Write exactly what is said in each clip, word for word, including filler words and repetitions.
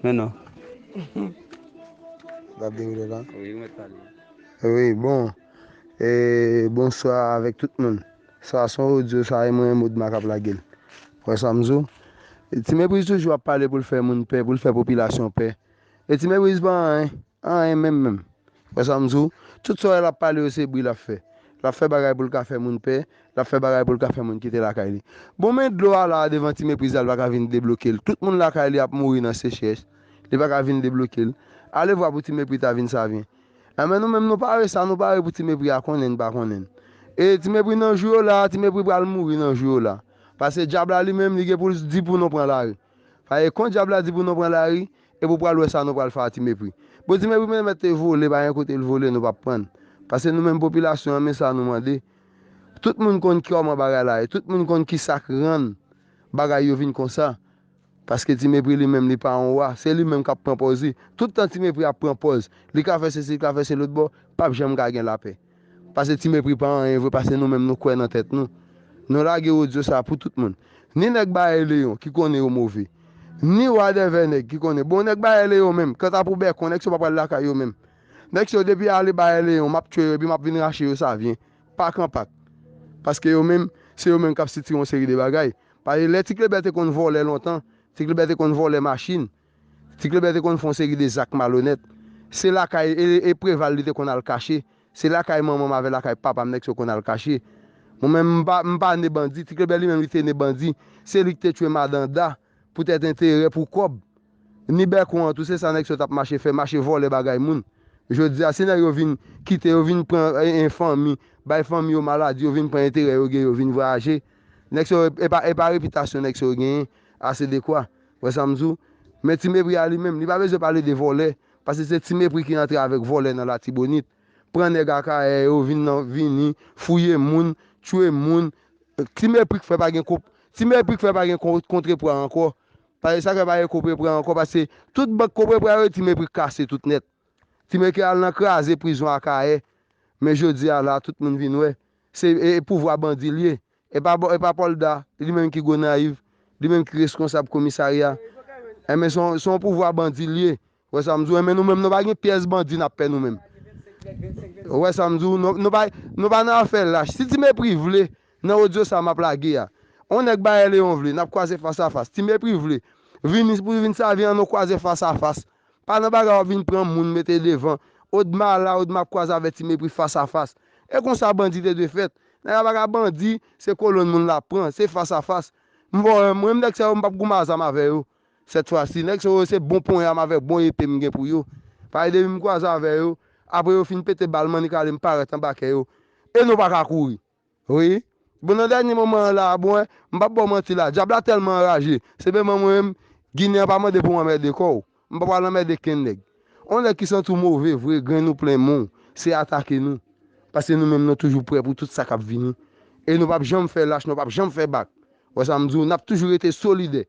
Men non. L ap dewoule la. Wi, bon. E, bonswa avèk tout moun. Sa se yon odyo, sa e mwen Modma k ap lage l. Wè sa m di w? Ti Mepriz toujou ap pale pou l fè moun pè, pou l fè popilasyon pè. E Ti Mepriz pa anyen, anyen menm menm. Wè sa m di w? Tout sa w wè l ap pale yo se bri l ap fè. L ap fè bagay pou l ka fè moun pè, l ap fè bagay pou l ka fè moun kite lakay li. Bon, men dlo a la a devan Ti Mepriz la, li pa ka vin debloke l. Tout moun lakay li ap mouri nan sechrèch, li pa ka vin debloke l. Alevwa pou Ti Mepriz ta vin savyen. Enben nou menm nou pare sa, nou pare pou Ti Mepriz a konnen n pa konnen n. E Ti Mepriz nan jou yo la, Ti Mepriz pral mouri nan jou yo la. Paske dyab la li menm li gen pou l di pou nou pran lari. Paske kon dyab la di pou nou pran lari, epi w pral wè sa nou pral fè a Ti Mepriz. Bon, Ti Mepriz menm mèt te vole, pa gen kote l vole, nou p ap pran l. Paske nou menm popilasyon an, men sa nou mande. Tout moun konn kòman bagay la ye, tout moun konn kisa k rann bagay yo vin konsa. Paske Ti Mepriz li menm li pa yon wa, se li menm k ap pran pòz li. Tout tan Ti Mepriz ap pran pòz, li ka fè sesi, li ka fè se lòt bò, p ap janm ka gen lapè. Paske Ti Mepriz pa anyen vre, paske nou menm nou kwè nan tèt nou. Nou lage odyo sa pou tout moun. Ni nèg Bayè Leyon ki konnen yo move. Ni wadèvè nèg ki konnen. Bon, nèg Bayè Leyon menm, kanta pou Bèkon, nèg sa yo pa pral lakay yo menm. Nèg sa yo depi ale Bayè Leyon, m ap tchwe yo, epi m ap vin rache yo savyen. Pak an pak. Paske yo menm, se yo menm k ap sitire yon seri de bagay. Paske lè Ti Klenbè te konn vòlè lontan, Ti Klenbè te konn vòlè machin. Ti Klenbè te konn fè yon seri de zak malonèt. Se lakay, e, e Preval li te konn al kache. Se lakay manman m avè lakay papa m nèg sa yo konn al kache. Mwen menm, m pa, m pa ne bandi. Ti Klenbè li menm, li te ne bandi. Se li ki te tchwe madan Da poutèt enterè, pou kòb. Ni Bèkon an tou, se sa nèg sa yo t ap mache fè, mache vòlè bagay moun. Jodi a, si nèg yo vin kite, yo vin pran, e, en fanmi, bay fanmi yo maladi, yo vin pran enterè yo gen, yo vin vwayaje. Nèg sa yo, e pa, e pa repitasyon nèg sa yo genyen, ase dekwa. Wè sa m di w? Men Ti Mepriz a li menm, li pa bezwen pale de vòlè, paske se Ti Mepriz ki antre avèk vòlè nan Latibonit. Pran nèg Akayè yo, vin nan, vini, fouye moun, tchwe moun. Ti Mepriz k fè pa gen kop-, Ti Mepriz k fè pa gen kon-, kontrepwa ankò. Paske sa k fè pa gen kontrepwa ankò, paske tout bank kontrepwa yo, Ti Mepriz kase tout nèt. Ti Mepriz al nan kraze prizon Akayè. Men jodi a la, tout moun vin wè. Se, e, e pouvwa bandi l ye. E pa, e pa Pòlda, li menm ki Gonayiv, li menm ki reskonsab komisarya. Enben, se yon, se yon pouvwa bandi l ye. Wè sa m di w, enben nou menm nou pa gen pyès bandi n ap pè nou menm. Wè sa m di w, nou, nou pa, nou pa nan afè lach. Si Ti Mepriz vle, nan odyo sa m ap lage a, yon nèg Bayè Leyon vle, n ap kwaze fas a fas. Ti Mepriz vle, vini pou vin savyen an, nou kwaze fas a fas. Pa nan bagay w ap vin pran moun mete devan. Odma la, Odma ap kwaze avè Ti Mepriz fas a fas. E konsa bandi te dwe fèt. Nèg la pa ka bandi, se kolonn moun l ap pran, se fas a fas. M pa wè, mwen, nèg sa yo, m p ap goumen a zam avè yo. Sèt fwa si, nèg sa yo, se bon ponyè m avèk bon epe m gen pou yo. Paske depi m kwaze avè yo, apre yo fin pete bal, m annik ale, m parèt anba kè yo. E nou pa ka kouri. Wi. Bon, nan dènye moman an la, bon, m p ap ba w manti la, dyab la tèlman anraje. Senpleman mwen menm, Ginen an pa mande pou w anmède kò w. M pa pral anmède kenn nèg. On nèg ki santi w move vre, grenn ou plen men w, se atake nou. Paske nou menm nou toujou prè pou tout sa k ap vini. E nou p ap janm fè lach, nou p ap janm fè bak. Wè sa m di w, n ap toujou rete solidè.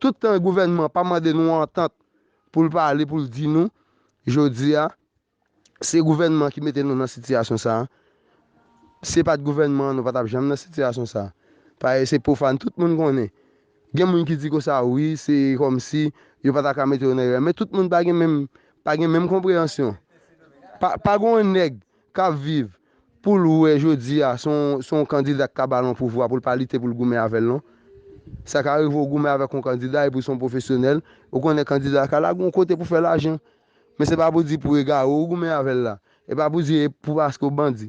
Tout tan gouvènman an pa mande nou antant pou l pale, pou l di nou, jodi a, se gouvènman ki mete nou nan sitiyasyon sa a. Si se pa t gouvènman an, nou pa t ap janm nan sitiyasyon sa a. Paske se pwofàn, tout moun konnen. Gen moun ki di konsa, wi, se kòmsi yo pa ta ka mete yo nan erè. Men tout moun pa gen menm, pa gen menm konpreyansyon. Pa, pa gen yon nèg k ap viv pou l wè jodi a, se yon, se yon kandida k ka ba l yon pouvwa pou l pa lite pou l goumen avè l, non. Sa ka rive w goumen avèk yon kandida epi w se yon pwofesyonèl, ou konnen kandida a ka lage w yon kote pou fè lajan. Men se pa pou di pou egare w goumen avè l la. E pa pou di e pou paske w bandi.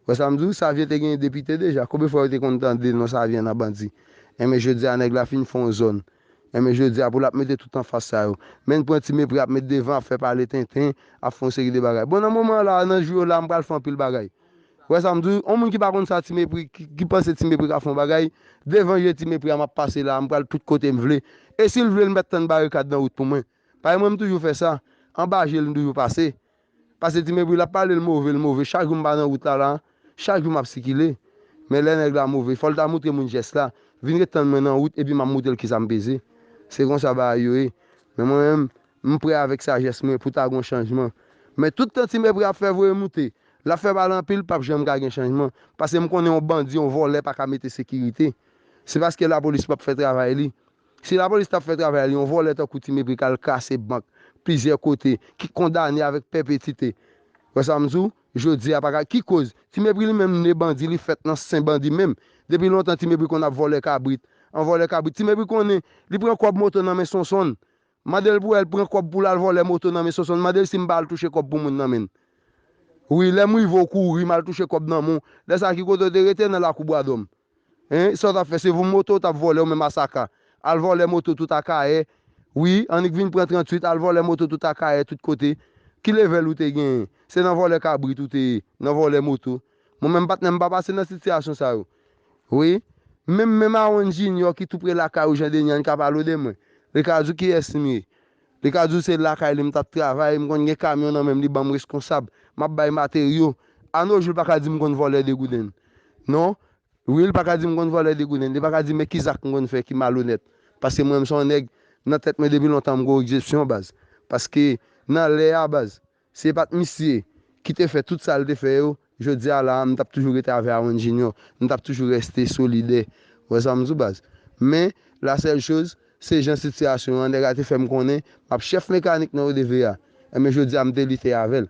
Wè sa m di w, Savyen te genyen depite deja. Konbyen fwa yo te konn tande non Savyen nan bandi? Enben jodi a nèg la fin fè yon zòn. Enben jodi a pou l ap mete tout anfas sa yo. Men l pran Ti Mepri ap met devan, ap fè pale tenten, ap fè yon seri de bagay. Bon, nan moman an la, nan jou yo la, m pral fè anpil bagay. Wè sa m di w, yon moun ki pa konn sa Ti Mepri, ki, ki panse Ti Mepri ka fè yon bagay, devan je Ti Mepri a m ap pase la, m pral tout kote m vle. E si l vle, l mèt tann barikad nan wout pou mwen. Paske mwen, m toujou fè sa. Anba je l, m toujou pase. Paske Ti Mepri, l ap pale l move, l move. Chak jou m pa nan wout la, la, chak jou m ap sikile. Men lè nèg la move, fò l ta montre moun jès la. Vin ret tann mwen nan wout, epi m ap montre l kisa m peze. Se konsa bagay yo ye. Men mwen menm, m prè avèk sajès mwen pou ta gon chanjman. Men tout tan Ti Mepri ap fè voye moute, l ap fè pale anpil, p ap janm ka gen chanjman. Paske m konnen yon bandi, yon vòlè pa ka mete sekirite. Se paske lapolis p ap fè travay li. Si lapolis t ap fè travay li, yon vòlè tankou Ti Mepri k al kase bank plizyè kote, ki kondane avèk pèpetite. Wè sa m di w? Jodi a pa ka. Ki koz? Ti Mepri li menm ne bandi, li fèt nan sen bandi menm. Depi lontan Ti Mepri konn ap vòlè kabrit. An vòlè kabrit. Ti Mepri konnen, li pran kòb moto nan men Sonsonn. Mande l pou wè l pran kòb pou l al vòlè moto nan men Sonsonn. Mande l si m pa al touche kòb pou moun nan men l. Wi, lè m rive w kouri, m al touche kòb nan men w. Lè sa a ki kote w te rete nan lakou Bwadòm? Hein? Sa w t ap fè? Se vou moto w t ap vòlè ou menm Asaka. Al vòlè moto tout Akayè. Wi, annik vin pran tranntuit, al vòlè moto tout Akayè, tout kote. Ki levèl ou te genyen? Se nan vòlè kabrit ou te ye, nan vòlè moto. Mwen menm patnè m pa pase nan sitiyasyon sa yo. Wi. Menm, menm Aaron Junior ki tou pre lakay ou Jan Deni an, li ka pale w de mwen. Li ka di w kiyès m ye. Li ka di w se lakay li m t ap travay, m konn gen kamyon nan men m, li ban m reskonsab. M ap bay materyo. Anojou, li pa ka di m konn vòlè de gouden. Non. Wi, li pa ka di m konn vòlè de gouden. Li pa ka di men ki zak m konn fè ki malonèt. Paske mwen, m se yon nèg nan tèt mwen depi lontan, m gen egzepsyon, baz. Paske nan lè a, baz, si se pa t misye ki te fè tout sa l te fè yo, jodi a la a, m t ap toujou rete avè Aaron Junior, m t ap toujou rete solidè. Ou wè sa m di w, baz? Men, la sèl choz, se jan sitiyasyon an, nèg la te fè m konnen, m ap chèf mekanik nan O D V a. Enben, jodi a, m te lite avè l.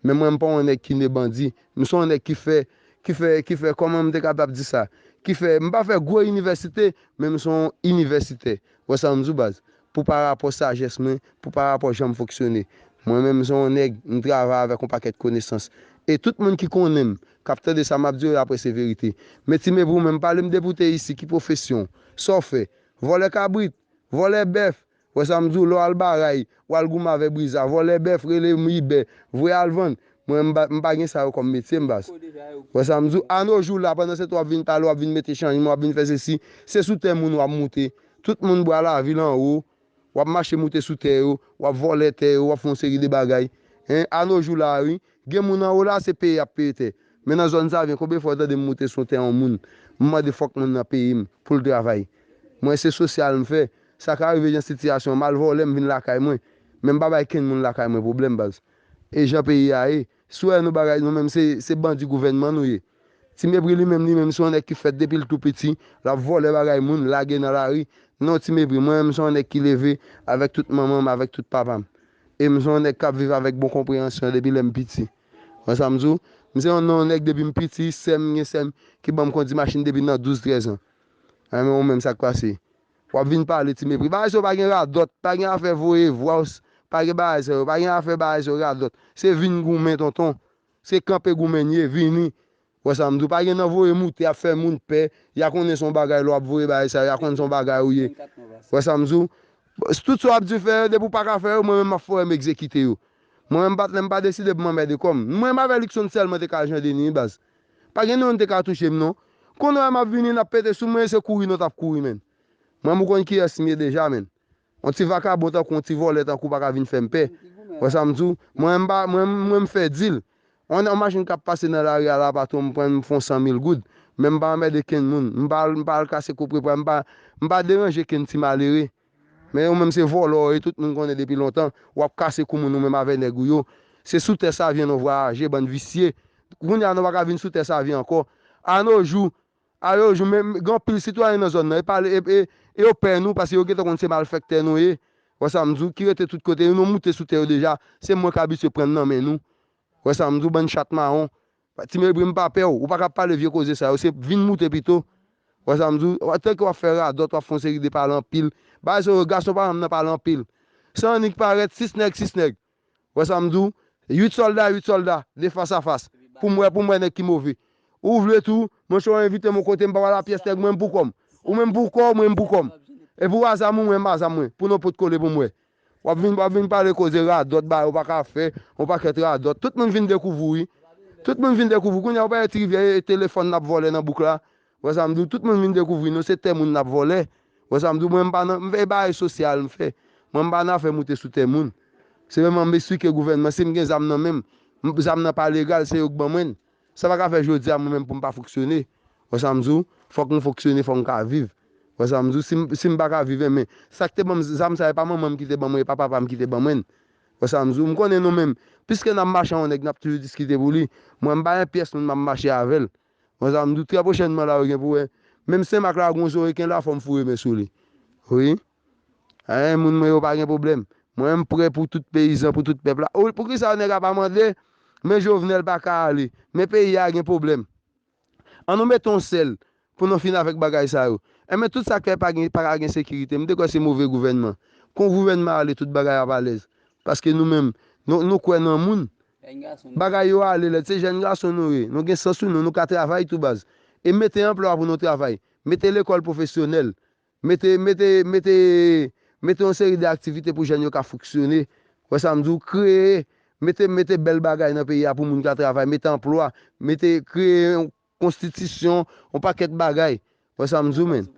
Men mwen, m pa yon nèg ki ne bandi. M se yon nèg ki fè, ki fè, ki fè, kòman m te kapab di sa? Ki fè, m pa fè gwo inivèsite, men m se yon inivèsitè. Ou wè sa m di w, baz? Pou parapò sajès mwen, pou parapò jan m fonksyone. Mwen menm, m se yon nèg, m travay avèk yon pakèt konesans. E tout moun ki konnen m, k ap tande sa m ap di yo, y ap wè se verite. Men Ti Mepri, ou menm, pale m depi w te isi, ki pwofesyon w? Sa w fè? Vòlè kabrit? Vòlè bèf? Wè sa m di w, lè w al Baray, w al goumen avè Briza, vòlè bèf, rele m Ibè, voye al vann. Mwen, m pa, m pa gen sa yo kòm metye m, baz. Wè sa m di w, anojou la, pandan se tan w ap vin pale, w ap vin mete chanjman, w ap vin fè sesi, se sou tè moun w ap moute. Tout moun bwa lavil anwo, w ap mache moute sou tè yo, w ap vòlè tè yo, w ap fè yon seri de bagay. Hein, anojou la, wi, gen moun anwo la, se peye y ap peye tè. Men nan zòn Savyen, konbyen fwa w tande m moute sou tè yon moun, m mande fòk moun nan peye m pou l travay? Mwen, se sosyal m fè. Sa ka rive jan sitiyasyon an, m al vòlè, m vin lakay mwen. Men m pa bay kenn moun lakay mwen pwoblèm, baz. E jan peyi a ye, si w wè nou bagay, nou menm se, se bandi gouvènman nou ye. Ti Mepri li menm, li menm se yon nèg ki fèt depi l tou piti, l ap vòlè bagay moun, lage nan lari. Non, Ti Mepri, mwen menm se yon nèg ki leve avèk tout manman m, avèk tout papa m. E m se yon nèg k ap viv avèk bon konpreyansyon depi lè m piti. Wè sa m di w? M se yon, yon nèg depi m piti, sè m, gen sè m ki ban m kondi machin depi nan douz, trèz an. Enben, ou menm, sa k pase? W ap vin pale Ti Mepri. Bagay sa yo pa gen radòt, pa gen afè voye vwa, pa gen bagay sa yo, pa gen afè bagay sa yo radòt. Se vin goumen, tonton. Se kanpe goumen n ye, vini. Wè sa m di w, pa gen nan voye moute ap fè moun pè, y a konnen se yon bagay lè w ap voye bagay sa yo, y a konnen se yon bagay ou ye. Wè sa m di w? Tout sa w ap di fè yo, depi w pa ka fè yo, mwen menm m ap fè w wè m egzekite yo. Mwen menm patnè m pa deside pou m anmède kò m. Mwen menm avè Luckson sèlman te ka al Jan Deni, wi, baz. Pa gen nou youn te ka touche m, non. Kounye a m ap vini, n ap pete sou mwen, se kouri nou t ap kouri, menn. Mwen menm ou konn kiyès m ye deja, menn. Yon ti vakabon tankou, yon ti vòlè tankou w pa ka vin fè m pè. Wè sa m di w? Mwen, m pa, mwen, mwen, m fè dil. On, on machin k ap pase nan lari a la, patwon, m pran, m fè yon san mil goud. Men m pa anmède kenn moun. M pa, m pa al kase koprepwa, m pa, m pa deranje kenn ti malere. Men ou menm se vòlò w ye, tout moun konnen depi lontan. W ap kase kou moun ou menm avè nèg ou yo. Se sou tè Savyen nou vwayaje, bann visye. Kounye a nou pa ka vin sou tè Savyen ankò. Anojou, Anojou, men gen anpil sitwayen nan zòn nan, e pale, e, e, e yo pè nou, paske yo gentan konn se malfèktè nou ye. Wè sa m di w, ki rete tout kote, nou moute sou tè yo deja, se mwen k abitye pran nan men nou. Wè sa m di w, bann chat mawon. Ti Mepri, m pa pè w, ou pa ka pale vye koze sa yo, se vin moute pito. Wè sa m di w, tanke w ap fè radòt, w ap fè yon seri de pale anpil. Bagay sa yo, gason pa janm nan pale anpil. Sa annik parèt, sis nèg, sis nèg. Wè sa m di w? Uit sòlda, uit sòlda, de fas a fas. Pou m wè, pou m wè nèg ki move. Ou vle tou, monchè, w envite m yon kote, m pa pral a pyès nèg, mwen m pou kò m. Ou menm pou kò w, mwen m pou kò m. Epi w a zam ou, mwen m a zam mwen, pou nou pot kole pou m wè. W ap vin, w ap vin pale koze radòt, bagay ou pa ka fè, yon pakèt radòt. Tout moun vin dekouvri w, wi. Tout moun vin dekouvri w. Kounye a, ou pa wè Ti Rivyè, e telefòn n ap vòlè nan bouk la. Wè sa m di w, tout moun vin dekouvri nou, se tè moun n ap vòlè. Wè sa m di w, mwen m pa nan, m fè bagay sosyal m fè. Mwen m pa nan afè moute sou tè moun. Se menm m esplike gouvènman, si m gen zam nan men m, m, zam nan pa legal, se yo k ban mwen l. Sa pa ka fè jodi a mwen menm pou m pa fonksyone. Wè sa m di w, fòk m fonksyone, fòk m ka viv. Wè sa m di w, si m, si m pa ka viv, enben, sa k te ban m zam sa, e pa manman m ki te ban mwen, e pa papa m ki te ban mwen l. Wè sa m di w, m konnen nou menm, piske n ap mache a yon nèg, n ap toujou diskite pou li. Mwen, m pa gen pyès moun m ap mache avè l. Wè sa m di w, trè pwochènman la, ou gen pou wè. Menm Senmak la, gon zo reken la, fò m foure men sou li. Wi. Hein, moun mwen yo pa gen pwoblèm. Mwen, m prè pou tout peyizan, pou tout pèp la. Ou, poukisa nèg la pa mande, men Jovenel pa ka ale, men peyi a gen pwoblèm. An nou mete yon sèl pou nou fin avèk bagay sa yo. Enben, tout sa k fè pa gen, pa ka gen sekirite, m te kwè se move gouvènman. Kon gouvènman ale, tout bagay ap alèz. Paske nou menm, nou, nou kwè nan moun. Bagay yo ale lèd, se jèn gason nou ye. Nou gen sans sou nou, nou ka travay tou baz. E mete anplwa pou nou travay. Mete lekòl pwofesyonèl. Mete, mete, mete, mete yon seri de aktivite pou jèn yo ka fonksyone. Wè sa m di w, kreye, mete, mete bèl bagay nan peyi a pou moun ka travay, mete anplwa, mete, kreye yon konstitisyon, yon pakèt bagay. Wè sa m di w, men.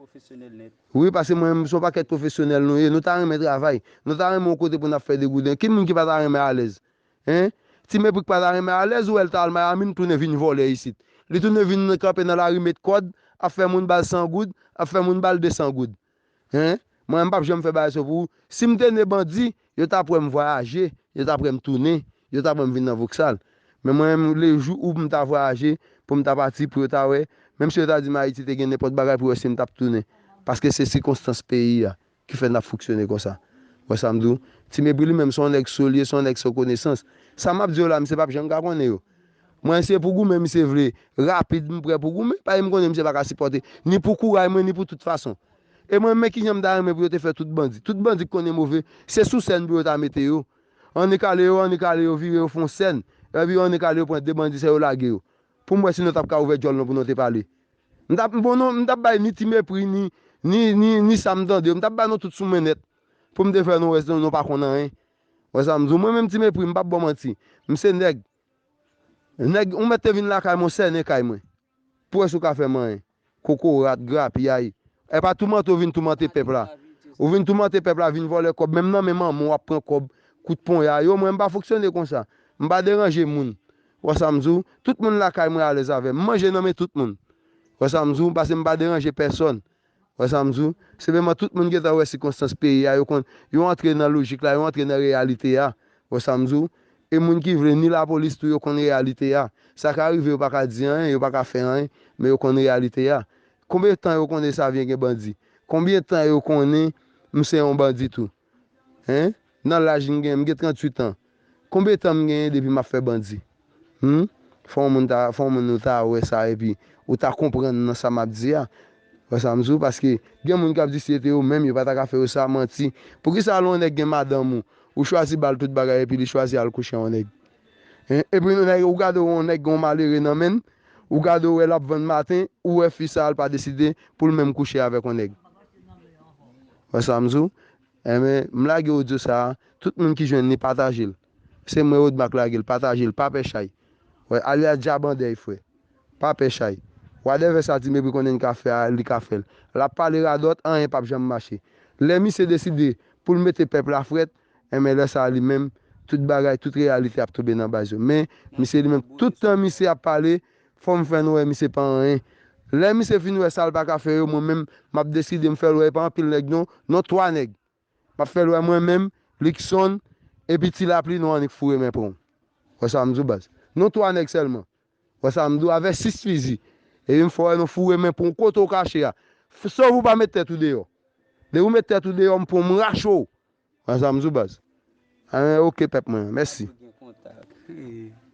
Wi, paske mwen, se yon pakèt pwofesyonèl nou ye. Nou ta renmen travay. Nou ta renmen yon kote pou n ap fè degouden. Ki moun ki pa ta renmen alèz? Hein? Ti Mepri k pa ta renmen alèz, ou wè l ta al Miami, l tounen vin vòlè isit. Li tounen vin kanpe nan lari, met kòd, ap fè moun ba l san goud, ap fè moun ba l de san goud. Hein? Mwen, m p ap janm fè bagay sa pou ou. Si m te ne bandi, yo t ap wè m vwayaje, yo t ap wè m tounen, yo t ap wè m vin nan Voksal. Men mwen, m, lejou ou m ta vwayaje, pou m ta pati, pou yo ta wè, menm si yo ta di m Ayiti te gen nenpòt bagay pou yo wè si m t ap tounen. Paske se sikonstans peyi a ki fè n ap fonksyone konsa. Wè sa m di w? Ti Mepri li menm, se yon nèg sou l ye, se yon nèg san konesans. Sa m ap di w la, misye p ap janm ka konnen yo. Mwen, se pou goumen misye vle. Rapid, m prè pou goumen. Paske m konnen misye pa ka sipòte. Ni pou kouray mwen, ni pou tout fason. E mwen, men kijan m ta renmen pou yo te fè tout bandi. Tout bandi k konnen move, se sou sèn pou yo ta mete yo. Annik ale yo, annik ale yo, vire yo fè yon sèn. Epi annik ale yo pran de bandi sa yo lage yo. Pou m wè si nou t ap ka ouvè djòl nou pou nou te pale. M t ap, bon, non, m t ap bay ni Ti Mepri, ni, ni, ni, ni sa m tande yo. M t ap bay nou tout sou men nèt. Pou m te fè nou wè si nou pa konn anyen. Wè sa m di w? Mwen menm Ti Mepri, m p ap ba w manti. M se nèg. Nèg, ou mèt te vin lakay mwen, sènen kay mwen. Pou wè si w ka fè m anyen. Kokorat, grapyay. E pa toumante ou vin toumante pèp la. Ou vin toumante pèp la, vin vòlè kòb. Menm nan men manman w ap pran kòb. Kout ponya. Yo, mwen, m pa fonksyone konsa. M pa deranje moun. Wè sa m di w? Tout moun lakay mwen alèz avè m. M manje nan men tout moun. Wè sa m di w? Paske m pa deranje pèsòn. Wè sa m di w? Senpleman, tout moun gentan wè sikonstans peyi a, yo konn, yo antre nan lojik la, yo antre nan reyalite a. Wè sa m di w? E moun ki vle ni lapolis tou, yo konn reyalite a. Sa ka rive, yo pa ka di anyen, yo pa ka fè anyen, men yo konn reyalite a. Konbyen tan yo konnen Savyen gen bandi? Konbyen tan yo konnen m se yon bandi tou? Hein? Nan laj m gen, m gen tranntuit an. Konbyen tan m genyen depi m ap fè bandi? Hmm? Fò yon moun ta, fò yon moun ou ta wè sa epi ou ta konprann nan sa m ap di a. Wè sa m di w? Paske gen moun k ap di si se te yo menm, yo pa ta ka fè yo sa, manti. Poukisa lè yon nèg gen madanm ou, ou chwazi ba l tout bagay epi li chwazi al kouche yon nèg? Hein? Epi yon nèg, ou gade yon nèg gen yon malere nan men l, ou gade w wè l ap vann maten, ou wè fi sa a l pa deside pou l menm kouche avèk yon nèg. Wè sa m di w? Enben, m lage odyo sa a, tout moun ki jwenn li, pataje l. Se mwen, Odma, k lage l, pataje l, pa pè chay. Wè, alyas Djabandèy, frè. Pa pè chay. Whatever sa Ti Mepri konnen l ka fè a, li ka fè l. L ap pale radòt, anyen p ap janm mache. Lè misye deside pou l mete pèp la frèt, enben, lè sa a, li menm, tout bagay, tout reyalite ap tonbe nan baz yo. Men, misye li menm, tout tan misye ap pale, fò m fè nou wè misye pa anyen. Lè misye fin wè sa l pa ka fè yo, mwen menm, m ap deside m fè l wè e pa anpil nèg non, non twa nèg. M ap fè l wè mwen menm, Luckson, epi Ti Lapli, nou annik foure men pran w. Wè sa m di w, baz? Nou twa nèg sèlman. Wè sa m di w, avèk sis fizi. Epi m fè w wè nou foure men pran w kote w kache a. F-, sòf ou pa met tèt ou deyò. Depi w met tèt ou deyò, m pran w, m rache w. Wè sa m di w, baz? Anben, oke, pèp mwen. Mèsi. Gen kontak.